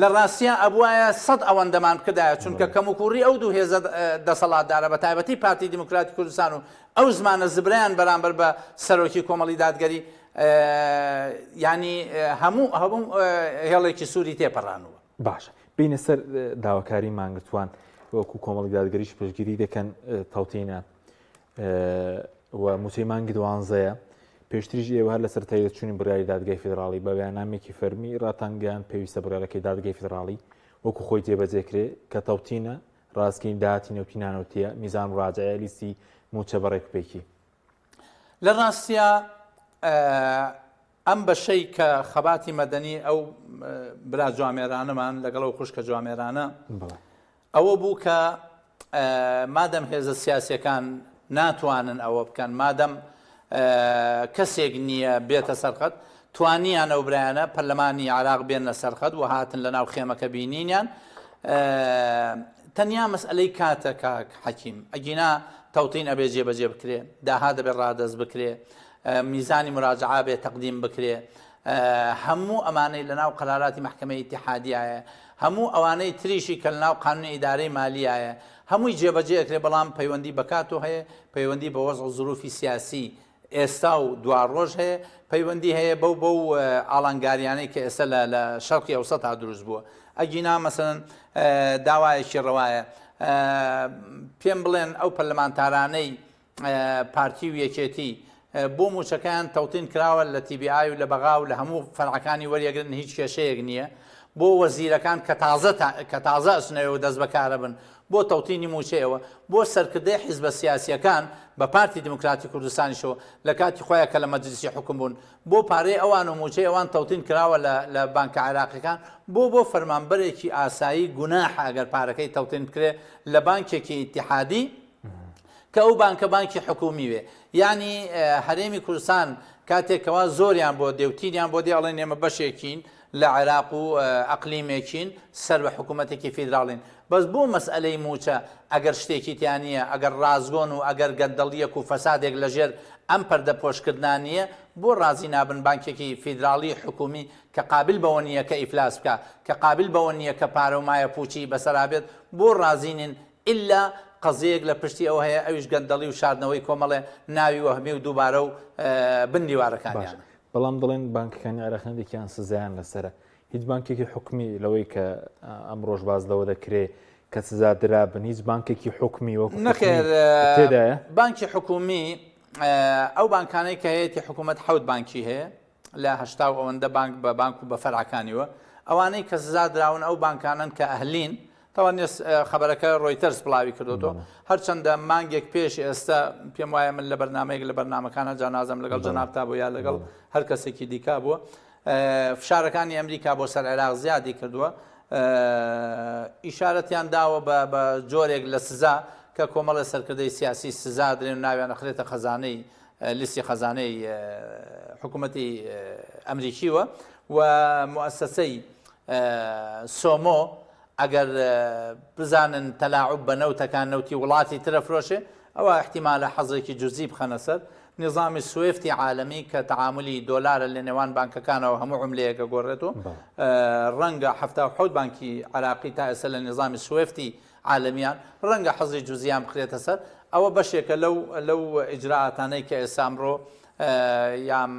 [SPEAKER 2] لە ڕاستیا ئەبوایە سەد ئەوەندەمان بکردایە چونکە کەموکوڕی ئەو دوو هێزە دەسەڵاتدارە بە تایبەتی پارتی دیموکراتی کوردستان و ئەو زمانە زبرەیان بەرامبەر بە سەرۆکی کۆمەڵی دادگەری یانی هەموو هەموو هێڵێکی سووری تێپەڕانووە.
[SPEAKER 1] باشە بینە سەر داواکاری مانگرتووان وەکو کۆمەڵی دادگەریش پشتگیری دەکەن تەوتینە و موچەی مانگی دوانزەیە پێشتریش ئێوە هەر لە سەرەتای دەرچوونی بڕیاری دادگای فیدراڵی بە بەیاننامەیەکی فەرمی ڕاتانگەیاند پێویستە بڕیارەکەی دادگای فیدراڵی وەکو خۆی جێبەجێ کرێ کە تەوتینە ڕاستکردنی داهاتی نەوتی نانەوتیە میزان مراجعەیە لیستی موچە بە ڕێکوپێکی.
[SPEAKER 2] لە ڕاستیا ئەم بەشەی کە خەباتی مەدەنی ئەو برا جوامێرانەمان لەگەڵ ئەو خوشکە جوامێرانە ئەوە بوو کە مادەم هێزە سیاسیەکان ناتوانن ئەوە بکەن، مادەم کەسێک نییە بێتە سەرخەت، توانیان ئەو برایانە پەرلەمانی عێراق بێننە سەرخەت و هاتن لە ناو خێمەکە بینینیان. تەنیا مەسئلەی کاتە کاک حەکیم، ئەگینا تەوتین ئەبێ جێبەجێ بکرێ، داهات دەبێ ڕادەست بکرێ، میزانی مراجعە بێ تەقدیم بکرێ، هەموو ئەمانەی لەناو قەراراتی مەحکەمەی ئیتیحادیایە، هەموو ئەوانەی تریشی کە لەناو قانونی ئیدارەی مالیایە، هەمووی جێبەجێ ئەکرێ بەڵام پەیوەندی بە کاتۆ هەیە، پەیوەندی بە وەزع و زروفی سیاسی ئێستا و دواڕۆژ هەیە، پەیوەندی هەیە بەو بەو ئاڵانگاریانەی کە ئێستا لە لە شەرقی ئەوسەتا دروست بووە. ئەگینا مەسەلەن داوایەکی ڕەوایە پێم بڵێن ئەو پەرلەمانتارانەی پارتی و یەکێتی بۆ موچەکەیان تەوتین کراوە لە TBI و لە بەغا و لە هەموو فەرعەکانی وەریەگرن هیچ کێشەیەک نییە بۆ وەزیرەکان کە تازە کە تازە ئەچنەوە و دەست بەکارە بن بۆ تەوتینی موچەیەوە بۆ سەرکردەی حیزبە سیاسیەکان بە پارتی دیموکراتی کوردستانیشەوە لە کاتی خۆیان کە لە مەجلیسی حکوم بوون بۆ پارەی ئەوان و موچەی ئەوان تەوتین کراوە لە لە بانکە عێراقیەکان بۆ بۆ فەرمانبەرێکی ئاسایی گوناحە ئەگەر پارەکەی تەوتین بکرێ لە بانکێکی ئیتیحادی کە ئەو بانکە بانکی حکومی بێ یانی هەرێمی کوردستان کاتێک کەوا زۆریان بۆ دێ و تیریان بۆ دێ ئەڵێن ئێمە بەشێکین لە عێراق و ئەقلیمێکین سەر بە حکوومەتێکی فیدراڵین بەس بۆ مەسئلەی موچە ئەگەر شتێکی تیا نییە ئەگەر ڕازگۆن و ئەگەر گەندەڵیەک و فەسادێک لەژێر ئەم پەردە پۆشکردنا نییە بۆ ڕازی نابن بانکێکی فیدراڵی حکومی کە قابل بەوە نییە کە ئیفلاس بکا کە قابل بەوە نییە کە پارە و مایە پوچی بەسەرا بێت بۆ ڕازی نین ئیلا قەزیەیەک لە پشتی ئەوە هەیە ئەویش گەندەڵی و شاردنەوەی کۆمەڵێ ناوی وەهمی و دووبارە و بن
[SPEAKER 1] دیوارەکانیانە. باشە بەڵام دەڵێن بانکەکانی عێراق هەندێکیان سزایان لەسەرە هیچ بانکێکی حکومی لەوەی کە ئەمڕۆژ باز لەوە دەکرێ کە سزا درابن هیچ بانکێکی حکومی وەکو
[SPEAKER 2] نەخێر تێدایە بانکی حکومی ئەو بانکانەی کە هەیەی حکوومەت حەوت بانکی هەیە لە 80 و ئەوەندە بانک بە بانک و بە فەرعەکانیوە ئەوانەی کە سزا دراون ئەو بانکانن کە ئەهلین تاوان خەبەرەکە ڕۆیتەرز بڵاوی کردوەوە هەرچەندە مانگێک پێش ئێستا پێم وایە من لە بەرنمەیەک لە بەرنمەکانە جانازم لەگەڵ جەنابتا بوو یا لەگەڵ هەر کەسێکی دیکە بووە فشارەکانی ئەمریکا بۆ سەر عێراق زیادی کردووە ئیشارەتیان داوە بە جۆرێک لە سزا کە کۆمەڵە سەرکردەی سیاسی سزا درێن ناویان ئەخرێتە خەزانەی لیستی خەزانەی حکوومەتی ئەمریکیوە و موسسەی سۆمۆ ئەگەر بزانن تەلاعوب بە نەوتەکان نەوتی وڵاتی ترە فرۆشێ ئەوە احتیمالە حەزێکی جزی بخەنە سەر نیزامی سوێفتی عالەمی کە تەعاملی دۆلارە لە نێوان بانکەکانەوە هەموو عملەیەکە گۆڕێت و ڕەنگە 77 بانکی عراقی تا ئێستا لە نیزامی سوێفتی عالەمیان ڕەنگە حەزی جزیان بخرێتە سەر ئەوە بەشێکە لەو لەو ئیجرائاتانەی کە ئێستا ئەمڕۆ یام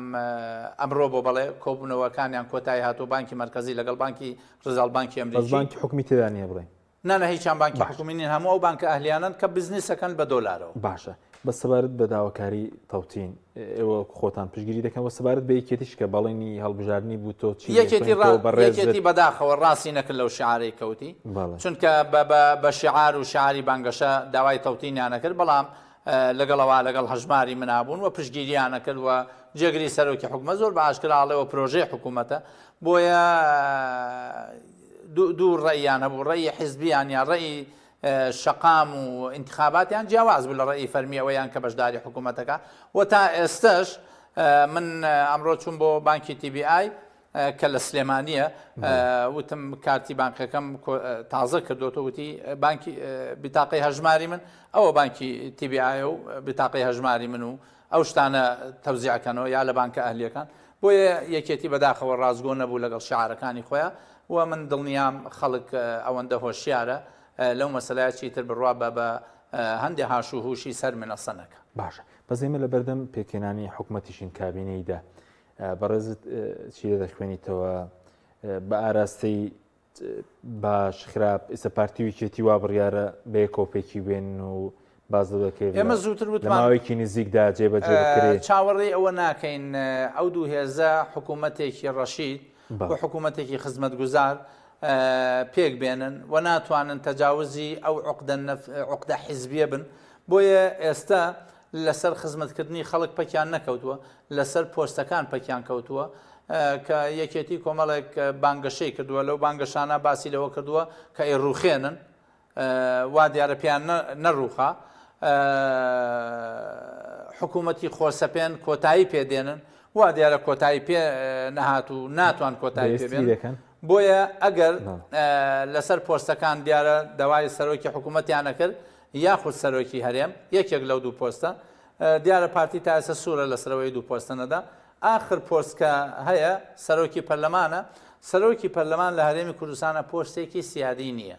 [SPEAKER 2] ئەمڕۆ بۆ بەڵێ کۆبوونەوەکانیان کۆتایی هاتوو بانکی مەرکەزی لەگەڵ بانکی ڕزاڵ بانکی
[SPEAKER 1] ئەمریکی. بەس بانکی حکومی تێدا نییە بڵێین.
[SPEAKER 2] نا نا هیچیان بانکی حکومی نین هەموو ئەو بانکە ئەهلیانەن کە بزنسەکەن بە دۆلارەوە.
[SPEAKER 1] باشە بەس سەبارەت بە داواکاری تەوتین ئێوە خۆتان پشتگیری دەکەن وە سەبارەت بە یەکێتیش کە بەڵێنی هەڵبژاردنی بوو تۆ چی
[SPEAKER 2] یەکێتی ڕا یەکێتی بەداخەوە ڕاستی نەکرد لەو شعارەی کەوتی چونکە بە شعار و شعاری بانگەشە داوای تەوتینیان نەکرد بەڵام لەگەڵ ئەوە لەگەڵ هەژماری منا بوون و پشتگیریان ئەکرد و جێگری سەرۆکی حکومەت زۆر بە ئاشکرا ئەڵێ و پرۆژەی حکوومەتە بۆیە دوو ڕێیان هەبوو ڕێی حیزبیان یا ڕێی شەقام و انتخاباتیان جیاواز بوو لە ڕێی فەرمی ئەوەیان کە بەشداری حکوومەتەکە و تا ئێستش من ئەمڕۆ چوون بۆ بانکی TBI کە لە سلێمانیە وتم کارتی بانقەکەم تازە کردوەوە وتی بانکی بتاقی هەژماری من ئەوە بانکی TBI و بتاقی هەژماری من و ئەو شتانە تەوزیعکەنەوە یا لە بانکە ئەهلیەکان بۆیە یەکێتی بەداخەوە ڕاستگۆ نەبوو لەگەڵ شعارەکانی خۆیان و من دڵنیام خەڵک ئەوەندە هۆشیارە لەو مەسەلەیە چیتر بڕوا بە بە هەندێ هاش و هوشی سەر منەسە نەکا.
[SPEAKER 1] باشە بەس ئێمە لەبەردەم پێکهێنانی حکومەتیشین کابینەیدا بەڕێزت چی لێ دەخوێنیتەوە بە ئاراستەی باش خراپ ئێستا پارتی و یەکێتی وا بڕیارە بەیەکەوە پێکی بێن و باز لەوە دەکرێت
[SPEAKER 2] ئێمە زووتر
[SPEAKER 1] لە وتمان ماوەیەکی نزیکدا جێبەجێ بکرێت.
[SPEAKER 2] چاوەڕێی ئەوە ناکەین ئەو دوو هێزە حکوومەتێکی ڕەشید و حکوومەتێکی خزمەتگوزار پێک بێنن و ناتوانن تەجاوزی ئەو عقدە حیزبیە بن بۆیە ئێستا لەسەر خزمەتکردنی خەڵک پەکیان نەکەوتووە، لەسەر پۆستەکان پەکیان کەوتووە، کە یەکێتی کۆمەڵێک بانگەشەی کردووە، لەو بانگەشانە باسی لەوە کردووە کە ئەیڕووخێنن، وا دیارە پێیان نەڕووخا، حکوومەتی خۆسەپێن کۆتایی پێ دێنن، وا دیارە کۆتایی پێ نەهات و ناتوان کۆتایی پێ بێنن. بۆیە ئەگەر لەسەر پۆستەکان دیارە داوای سەرۆکی حکوومەتیان نەکرد، یاخود سەرۆکی هەرێم، یەکێک لەو دوو پۆستە، دیارە پارتی تا ئێستا سوورە لەسەر ئەوەی دوو پۆستە نەدا، ئاخر پۆست کە هەیە سەرۆکی پەرلەمانە، سەرۆکی پەرلەمان لە هەرێمی کوردستانە پۆستێکی سیادی نییە.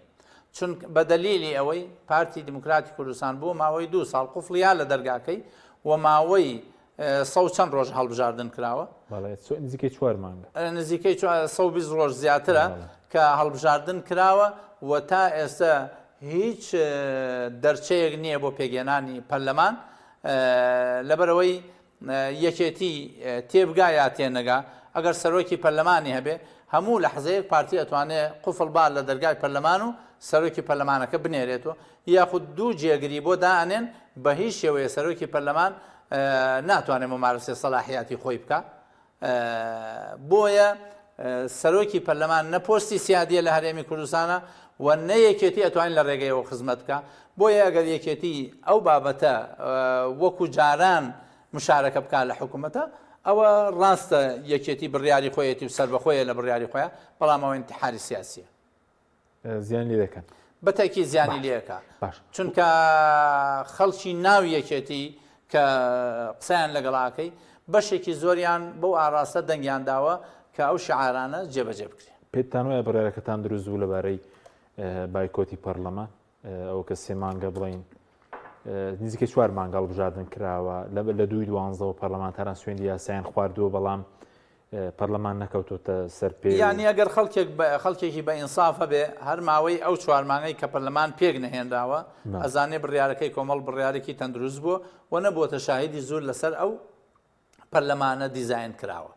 [SPEAKER 2] چون بە دەلیلی ئەوەی پارتی دیموکراتی کوردستان بۆ ماوەی دوو ساڵ قوفڵیا لە دەرگاکەی و ماوەی سە و چەند ڕۆژ هەڵبژاردن کراوە
[SPEAKER 1] نزیکەی چوار مانگ
[SPEAKER 2] نزیکەی 120 ڕۆژ زیاترە کە هەڵبژاردن کراوە و تا ئێستا هیچ دەرچەیەک نییە بۆ پێگەێنانی پەرلەمان لەبەرەوەی یەکێتی تێبگا یا تێنەگا، ئەگەر سەرۆکی پەرلەمانی هەبێ، هەموو لەحزەیەک پارتی ئەتوانێ قوفڵ با لە دەرگای پەرلەمان و سەرۆکی پەرلەمانەکە بنێرێتەوە، یاخود دوو جێگری بۆ دائەنێن، بە هیچ شێوەیە سەرۆکی پەرلەمان ناتوانێ مومارەسەی سەلاحیاتی خۆی بکا. بۆیە سەرۆکی پەرلەمان نە پۆستی سیادیە لە هەرێمی کوردستانە و نە یەکێتی ئەتوانین لە ڕێگەیەوە خزمەت بکە بۆیە ئەگەر یەکێتی ئەو بابەتە وەکو جاران مشارەکە بکات لە حکوومەتە ئەوە ڕاستە یەکێتی بڕیاری خۆیەتی و سەربەخۆیە لە بڕیاری خۆیان بەڵام ئەوە انتحاری سیاسیە
[SPEAKER 1] زیان لێ دەکەن.
[SPEAKER 2] بە تەئکید زیانی لێ ئەکا چونکە خەڵکی ناو یەکێتی کە قسەیان لەگەڵ ئاکەی بەشێکی زۆریان بەو ئاراستە دەنگیان داوە کە ئەو شعارانە جێبەجێ بکرێن.
[SPEAKER 1] پێتان وایە بڕیارەکەتان دروست بوو لەبارەی بایکۆتی پەرلەمان ئەوە کە سێ مانگە بڵین نزیکە چوار مانگە هەڵبژاردن کراوە لە دووی دوانزەوە پەرلەمانتاران سوێندی یاسایان خواردووە بەڵام پەرلەمان نەکەوتۆتە سەر پێ.
[SPEAKER 2] یانی ئەگەر خەڵکێک خەڵکێکی بە ئینساف هەبێ هەر ماوەی ئەو چوار مانگەی کە پەرلەمان پێک نەهێنراوە ئەزانێ بڕیارەکەی کۆمەڵ بڕیارێکی تەندروست بووە و نەبووەتە شاهیدی زور لەسەر ئەو پەرلەمانە دیزاین کراوە.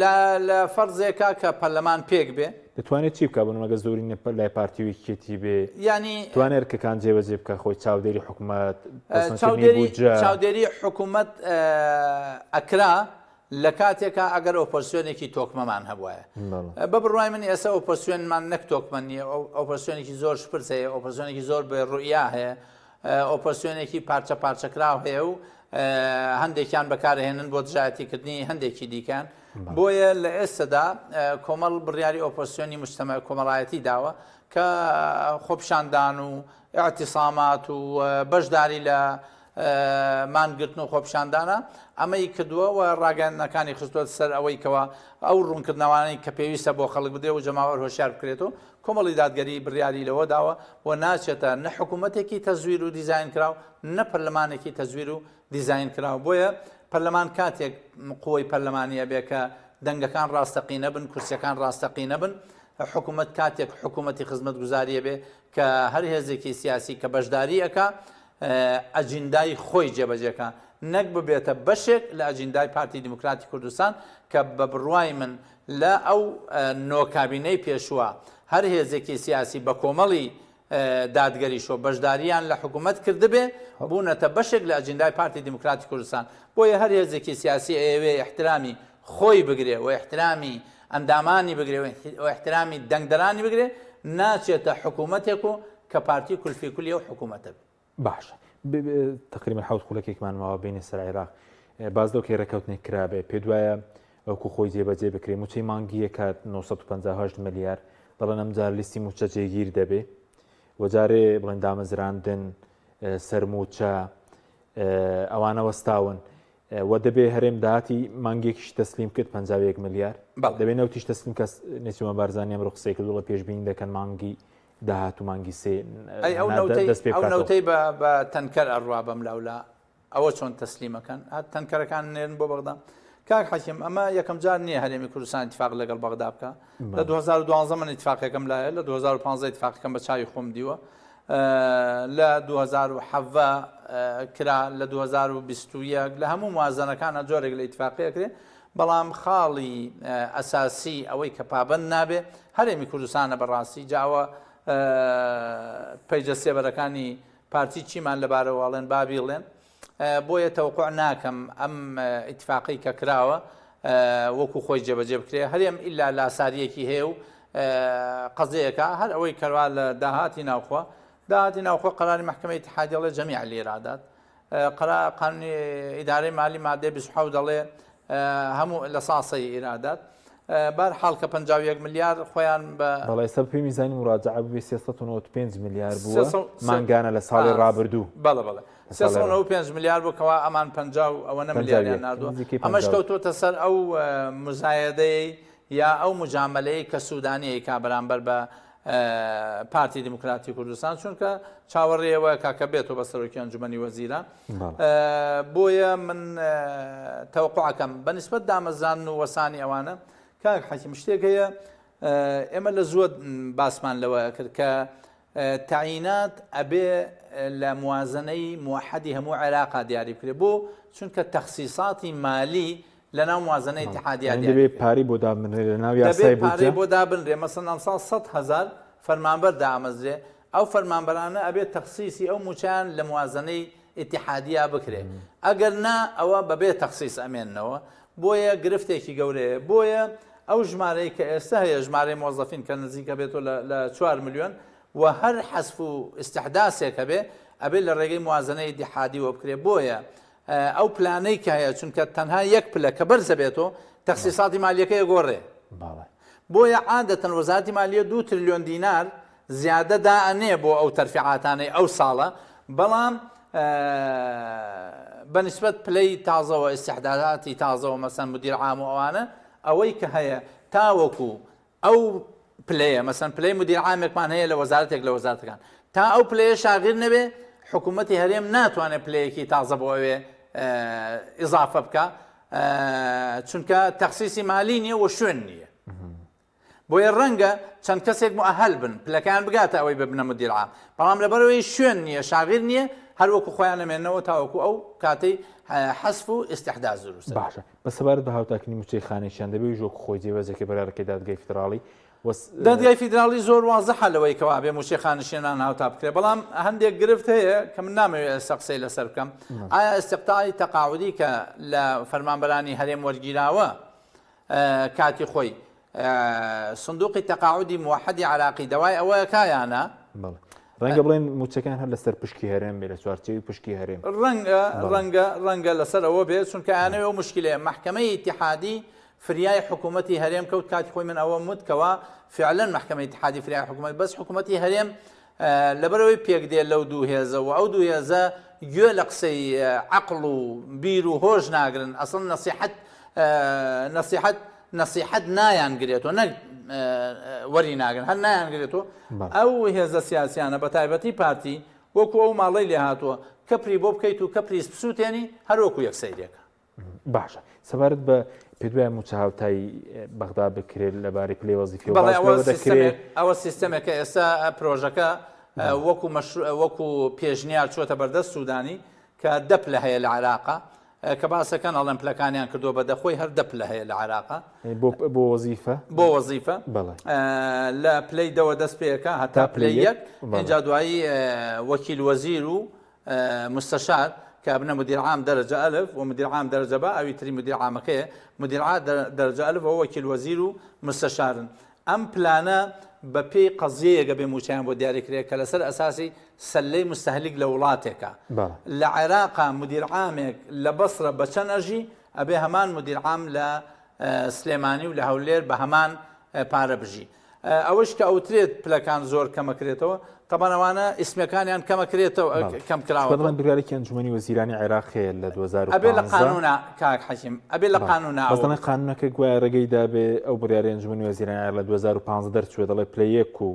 [SPEAKER 2] لە لە فەرزێکا کە پەرلەمان پێک بێ.
[SPEAKER 1] دەتوانێت چی بکا بۆ نمونە گەر زۆرینە لای پارتی و یەکێتی بێ
[SPEAKER 2] یانی
[SPEAKER 1] توانێت ئەرکەکان جێبەجێ بکا خۆی چاودێری حکومەت پەسەندکردنی بودجە
[SPEAKER 2] چاودێری حکومەت ئەکرا لە کاتێکا ئەگەر ئۆپۆزسیۆنێکی تۆکمەمان هەبوایە بە بڕوای من ئێستا ئۆپۆزسیۆنمان نەک تۆکمە نییە ئۆپۆزسیۆنێکی زۆر شپرس هەیە ئۆپۆزسیۆنێکی زۆر بێ ڕوئیا هەیە ئۆپۆزسیۆنێکی پارچە پارچەکراو هەیە و هەندێکیان بەکارهێنن بۆ دژایەتیکردنی هەندێکی دیکەیان بۆیە لە ئێستەدا کۆمەڵ بڕیاری ئۆپۆزسیۆنی مجتمع کۆمەڵایەتی داوە کە خۆپیشاندان و ئیعتیسامات و بەشداری لە مانگرتن و خۆپیشاندانە ئەمەی کردووە و ڕاگەیاندنەکانی خستووەتە سەر ئەوەی کەوا ئەو ڕوونکردنەوانەی کە پێویستە بۆ خەڵک بدرێ و جەماوەر هۆشیار بکرێتەوە کۆمەڵی دادگەری بڕیاری لەوە داوە و ناچێتە نە حکوومەتێکی تەزویر و دیزاین کراو نە پەرلەمانێکی تەزویر و دیزاین کراو بۆیە پەرلەمان کاتێک قوەی پەرلەمانی ئەبێ کە دەنگەکان ڕاستەقینە بن کورسیەکان ڕاستەقینە بن حکوومەت کاتێک حکوومەتی خزمەتگوزاری ئەبێ کە هەر هێزێکی سیاسی کە بەشداری ئەکا ئەجیندای خۆی جێبەجێکا نەک ببێتە بەشێک لە ئەجیندای پارتی دیموکراتی کوردستان کە بە بڕوای من لە ئەو نۆ کابینەی پێشووە هەر هێزێکی سیاسی بە کۆمەڵی دادگەریشەوە بەشدارییان لە حکوومەت کردبێ، بوونەتە بەشێک لە ئەجیندای پارتی دیموکراتی کوردستان. بۆیە هەر هێزێکی سیاسی ئەیەوێ ئیحترامی خۆی بگرێ و ئیحترامی ئەندامانی بگرێ و ئیحترامی دەنگدەرانی بگرێ، ناچێتە حکوومەتێک و کە پارتی کولفی کولی ئەو حکوومەتە بێ.
[SPEAKER 1] باشە تقریبا حەوت خولەکێکمان ماوە بینە سەر عێراق باز لەو کەی ڕێککەوتنێک کرابێ پێ دوایە وەکو خۆی جێبەجێ بکرێ موچەی مانگی یەکات 958 ملیار دەڵێن ئەمجار لیستی موچە جێگیر دەبێ وەجارێ بڵێن دامەزراندن سەرموچە ئەوانە وەستاون و دەبێ هەرێم داهاتی مانگێکیش تەسلیم کرد 51 ملیار دەبێ نەوتیش تەسلیم کەس نێچیروان بارزانی ئەمڕۆ قسەی کردووە پێشبینی دەکەن مانگی داهات و مانگی سێ
[SPEAKER 2] ئەی ئەو نەوتەی ئەو نەوتەی بە بە تەنکەر ئەڕوا بەم لاولا ئەوە چۆن تەسلیمەکەن هەر تەنکەرەکان نێرن بۆ بەغدا کاک حەکیم ئەمە یەکەم جار نییە هەرێمی کوردستان اتفاق لەگەڵ بەغدا بکە لە 2012 من اتفاقێکم لایە لە 2015 اتفاقەکەم بە چاوی خۆم دیوە لە 2017 کرا لە 2021 لە هەموو موازنەکانە جۆرێک لە اتفاقیەکرێ بەڵام خاڵی ئەساسی ئەوەی کە پابەند نابێ هەرێمی کوردستانە بەڕاستی جا ئەوە پەیجە سێبەرەکانی پارتی چیمان لەبارەوە ئەڵێن با بیڵێن بۆیە تەوقع ناکەم ئەم ئیتفاقی کە کراوە وەکو خۆی جێبەجێ بکرێ هەرێم ئیلا لاساریەکی هەیە و قەزەیەکە هەر ئەوەی کەوا لە داهاتی ناوخۆ داهاتی ناوخۆ قەراری مەحکەمەی ئیتحادی ئەڵێ جەمیع الئیرادات قەرا قانونی ئیدارەی مالی مادەی 27 دەڵێ هەموو لە ساسەی ئیرادات بار حاڵ کە 51 ملیار خۆیان بە
[SPEAKER 1] بەڵێ ئێستا پێی میزانی مراجعە بووی 395 ملیار بووە مانگانە لە ساڵی ڕابردوو
[SPEAKER 2] بەڵێ بەڵێ 395 ملیار بوو کەوا ئەمان 50 ئەوە نە ملیاریان ناردووە ئەمەش کەوتۆتە سەر ئەو مزایەدەی یا ئەو مجاملەی کە سوودانی ئەیکا بەرامبەر بە. پارتی دیموکراتی کوردستان چونکە چاوەڕێەوە کاکە بێتەوە بە سەرۆکی ئەنجومەنی وەزیران بۆیە من تەوقعەکەم بە نسبەت دامەزران و وەسانی ئەوانە کاک حەکیم شتێک هەیە ئێمە لە زووە باسمان لەوە کرد کە تەعینات ئەبێ لە موازنەی موحدی هەموو عێراقا دیاری بکرێ بۆ چونکە تەخسیساتی مالی لە ناو موازنەی ئیتیحادیا
[SPEAKER 1] یانی دەبێ پارەی بۆ دابنرێ لە ناو یاسای بودجە؟
[SPEAKER 2] دەبێ پارەی بۆ دابنرێ مەسەلەن ئەمساڵ 100,000 فەرمانبەر دامەزرێ ئەو فەرمانبەرانە ئەبێ تەخسیسی ئەو موچەیان لە موازنەی ئیتیحادیا بکرێ ئەگەر نا ئەوە بەبێ تەخسیس ئەمێننەوە بۆیە گرفتێکی گەورەیە بۆیە ئەو ژمارەی کە ئێستا هەیە ژمارەی مۆزەفین کە نزیکە بێتەوە لە 4 ملیۆن و هەر حەزف و ئیستحداسێک هەبێ ئەبێ لە ڕێگەی موازنەی ئیتیحادیوە بکرێ بۆیە ئەو پلانەی کە هەیە چونکە تەنها یەک پلە کە بەرزە بێتەوە تەخسیساتی مالیەکەی گۆڕێ بۆیە عادەتەن وەزارەتی مالیە دو تریلیۆن دینار زیادە دائەنێ بۆ ئەو تەرفیعاتانەی ئەو ساڵە بەڵام بە نسبەت پلەی تازەوە ئیستحداداتی تازەوە مەسەن مدیر عام و ئەوانە ئەوەی کە هەیە تاوەکو ئەو پلەیە مەسەن پلەی مدیر عامێکمان هەیە لە وەزارەتێک لە وەزارەتەکان تا ئەو پلەیە شاغیر نەبێ حکوومەتی هەرێم ناتوانێت پلەیەکی تازە بۆ ئەوێ ئیزافە بکە چونکە تەخسیسی مالی نییە و شوێن نییە بۆیە ڕەنگە چەند کەسێک موئەهەل بن پلەکەیان بگاتە ئەوەی ببنە مدیر عام بەڵام لەبەرئەوەی شوێن نییە شاغیر نییە هەر وەکو خۆیان ئەمێننەوە تاوەکو ئەو کاتەی حەزف و ئیستحداث دروست دەبێت.
[SPEAKER 1] باشە بەس سەبارەت بە هاوتاکردنی مووچەی خانەنشیان دەبێ ویش وەکو خۆی جێبەجێکرێ بڕیارەکەی دادگای فیدراڵی و
[SPEAKER 2] دادگای فیدراڵی زۆر وازحە لەوەی کەوا بێ مووچەی خانەنشینان هاوتا بکرێ بەڵام هەندێک گرفت هەیە کە من نامەوێت ئێستا قسەی لەسەر بکەم ئایا ئیستقتاعی تەقاعودی کە لە فەرمانبەرانی هەرێم وەرگیراوە کاتی خۆی سندوقی تەقاعودی موحدی عراقی دەوای ئەوە کایانە
[SPEAKER 1] ڕەنگە بڵێن موچەکان هەر لەسەر پشکی هەرێم بێ لە چوارچێوی پشکی هەرێم
[SPEAKER 2] ڕەنگە ڕەنگە ڕەنگە لەسەر ئەوە بێت چونکە ئەیانەوێ ئەو مشکلەیە مەحکەمەی ئیتیحادی فریای حکوومەتی هەرێم کەوت کاتی خۆی من ئەوە مت کەوا فعلەن مەحکەمەی ئیتیحادی فریای حکوومەت بەس حکوومەتی هەرێم لەبەرئەوەی پێکدێ لەو دوو هێزە و ئەو دوو هێزە گوێ لە قسەی عەقڵ و بیر و هۆش ناگرن ئەسڵەن نەسیحەت نەسیحەت نەسیحەت نایان گرێتەوە نەک وەری ناگرن هەر نایان گرێتەوە ئەو هێزە سیاسیانە بە تایبەتی پارتی وەکو ئەو ماڵەی لێ هاتووە کەپری بۆ بکەیت و کەپریس بسووتێنی هەر وەکو یەک سەیرێکە.
[SPEAKER 1] باشە سەبارەت بە پێت وایە مووچە هاوتای بەغدا بکرێت لەبارەی پلەی وەزیفی
[SPEAKER 2] بەڵێ ئەوە دەکرێت ئەوە سیستەمێکە ئێستا پرۆژەکە وەکو وەکو پێشنیار چۆتە بەردەست سوودانی کە دە پلە هەیە لە عێراقا کە باسەکەن ئەڵێن پلەکانیان کردووە بە دەخۆی هەر دە پلە هەیە لە عێراقا
[SPEAKER 1] بۆ وەزیفە
[SPEAKER 2] بۆ وەزیفە لە پلەی دەوە دەست پێەکە هەتا پلەی یەک اینجا دوایی وەکیل وەزیر و مستشار کە ئەبنە مدیر عام دەرەجە ئەلف و مدیر عام دەرەجە با ئەوی تری مدیر عامەکەیە مدیر عام دەرەجە ئەلف ئەوە وەکیل وەزیر و مستشارن ئەم پلانە بە پێی قەزیەیەک ئەبێ موچەیان بۆ دیاری کرێ کە لەسەر ئەساسی سەلەی مستهلیک لە وڵاتێکە لە عێراقا مدیر عامێک لە بەسرە بە چەند ئەژی ئەبێ هەمان مدیر عام لە سلێمانی و لە هەولێر بە هەمان پارە بژی ئەوەش کە ئەوترێت پلەکان زۆر کەمەکرێتەوە تەبەن ئەوانە ئیسمەکانیان کەمەکرێتەوە کەم کراوە
[SPEAKER 1] بەڵام بڕیارێکی ئەنجومەنی وەزیرانی عێراق هەیە لە 2015
[SPEAKER 2] ئەبێ لە قانونا کاک حەکیم ئەبێ لە قانونا
[SPEAKER 1] بەس دەڵێن قانونەکە گوایە ڕێگەی دابێ ئەو بڕیارەی ئەنجومەنی وەزیرانی عێراق لە 2015 دەرچووە دەڵێ پلە یەک و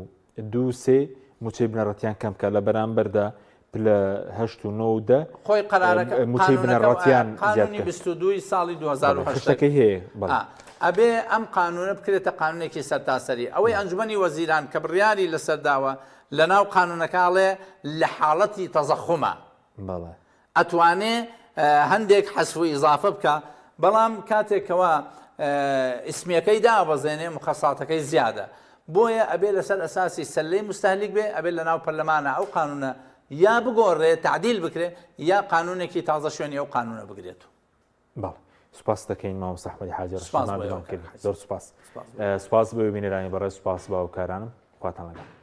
[SPEAKER 1] دوو سێ مووچەی بنەڕەتیان کەم بکات لە بەرامبەردا پلە هەشت و نۆ و دە
[SPEAKER 2] خۆی قەرارەکە
[SPEAKER 1] مووچەی بنەڕەتیان زیاد
[SPEAKER 2] قانونی
[SPEAKER 1] بکات.
[SPEAKER 2] 22 ساڵی 2008
[SPEAKER 1] خشتەکەی هەیە بەڵێ.
[SPEAKER 2] ئەبێ ئەم قانونە بکرێتە قانونێکی سەرتاسەری ئەوەی ئەنجومەنی وەزیران کە بڕیاری لەسەر داوە لەناو قانونەکە ئەڵێ لە حاڵەتی تەزەخومە
[SPEAKER 1] بەڵێ.
[SPEAKER 2] ئەتوانێ هەندێک حەزف و ئیزافە بکا بەڵام کاتێک کەوا ئیسمیەکەی دابەزێنێ مخەساتەکەی زیادە بۆیە ئەبێ لەسەر ئەساسی سەلەی مستهلیک بێ ئەبێ لەناو پەرلەمانە ئەو قانونە یا بگۆڕێ تعدیل بکرێ یا قانونێکی تازە شوێنی ئەو قانونە بگرێت.
[SPEAKER 1] بەڵێ سوپاس دەکەین مامۆستا ئەحمەدی حاجی
[SPEAKER 2] سوپاس
[SPEAKER 1] ڕەشیمان
[SPEAKER 2] بۆ ئێوە
[SPEAKER 1] بەدوام
[SPEAKER 2] کاک
[SPEAKER 1] کردن
[SPEAKER 2] حەسەن.
[SPEAKER 1] زۆر سوپاس
[SPEAKER 2] سوپاس بۆ
[SPEAKER 1] سوپاس بۆ بینەرانی بەڕێز سوپاس بۆ هاوکارانم خواتان لەگەڵ.